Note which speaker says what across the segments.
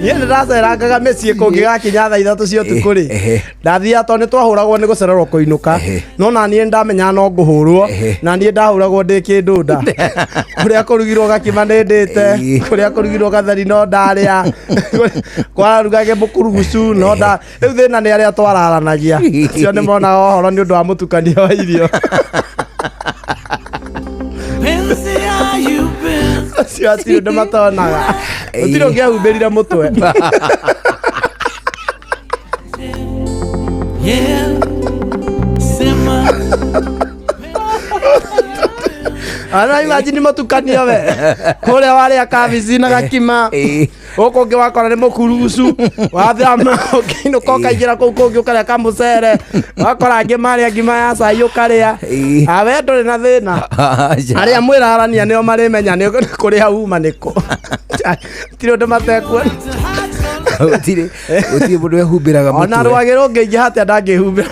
Speaker 1: Niĩ nĩ ndacerangaga mĩciĩ kũngĩgakinya thaa 3 cia ũtukũ rĩ, ndathiaga tondũ nĩ twahũragwo nĩ gũcererwo kũinũka. No na niĩ ndamenyaga no ngũhũrwo, na niĩ ndahũragwo ndĩ kĩndũ nda. Kũrĩa kũrugirwo gakima nĩ ndĩte, kũrĩa kũrugirwo gatheri no ndarĩa, kwarugage mũkurugucu no nda. Rĩu thĩna nĩ arĩa twararanagia, acio nĩ monaga ũhoro nĩ ũndũ wa mũtukanio wa irio. Acio hatirĩ ũndũ matonaga, gũtirĩ ũngĩahumbĩrire mũtwe. Ana imagine mũtukanio we kũrĩa warĩa kabici na gakima, gũkũ ũngĩ wakora nĩ mũkurugucu, wathama ũkĩinũka ũkaingĩra kũu kũngĩ ũkarĩa kamũcere, wakora angĩ marĩa ngima ya cai ũkarĩa. Awe ndũrĩ na thĩna. Arĩa mwĩrarania nĩo marĩmenya nĩ kũrĩa uma nĩkũ, tirĩ ũndũ matekuona.
Speaker 2: Gũtirĩ mũndũ wehumbĩraga
Speaker 1: Ona
Speaker 2: mũtwe.
Speaker 1: Rwagĩ rũngĩingĩha atĩa ndangĩhumbĩra,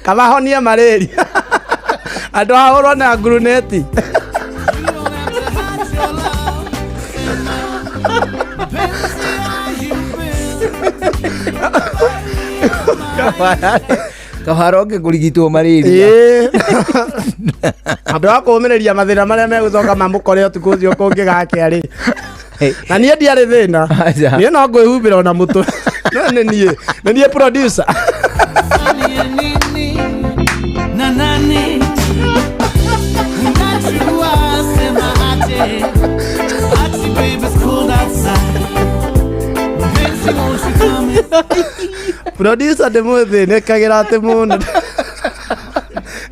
Speaker 1: kaba honie malaria andũ ahũrwo na nguruneti.
Speaker 2: Kabara oke kũrigitwo malaria.
Speaker 1: Ĩĩ. Andũ a kũũmĩrĩria mathĩna marĩa megũcoka mamũkore ũtukũ ũcio kũngĩgakĩa rĩ, na niĩ ndiarĩ thĩna.
Speaker 2: Aca.
Speaker 1: Niĩ no ngwĩhumbĩra ona mũtwe, no nĩ niĩ producer.
Speaker 3: Na nani unajua sema aje ati baby, it's cold outside. Mpenzi, won't you come in?
Speaker 1: Producer ndĩmũthĩnĩkagĩra atĩ mũno,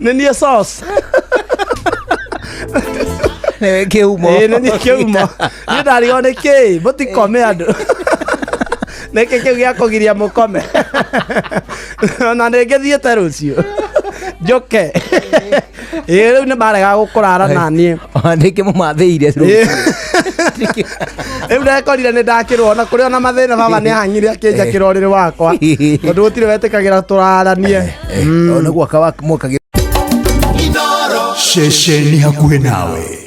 Speaker 1: nĩ niĩ sauce.
Speaker 2: Nĩwe kĩhumo.
Speaker 1: Ĩĩ, nĩ niĩ kĩhumo. Niĩ ndarigwo nĩ kĩĩ mũtikome andũ, nĩkĩ kĩu gĩa kũgiria mũkome? Ona nĩngĩthiĩte rũciũ njũke. Ĩĩ, rĩu nĩ maregaga gũkũrara na niĩ.
Speaker 2: Ona nĩkĩ mũmathĩire?
Speaker 1: Rĩu ndekorire nĩ ndakĩrwo ona kũrĩ ona mathĩna, baba nĩ ahang'ire akĩnjakĩra ũrĩrĩ wakwa tondũ gũtirĩ wetĩkagĩra tũraranie.
Speaker 2: Ona gwaka mwakagĩra.
Speaker 4: Ceceni hakuhĩ nawe.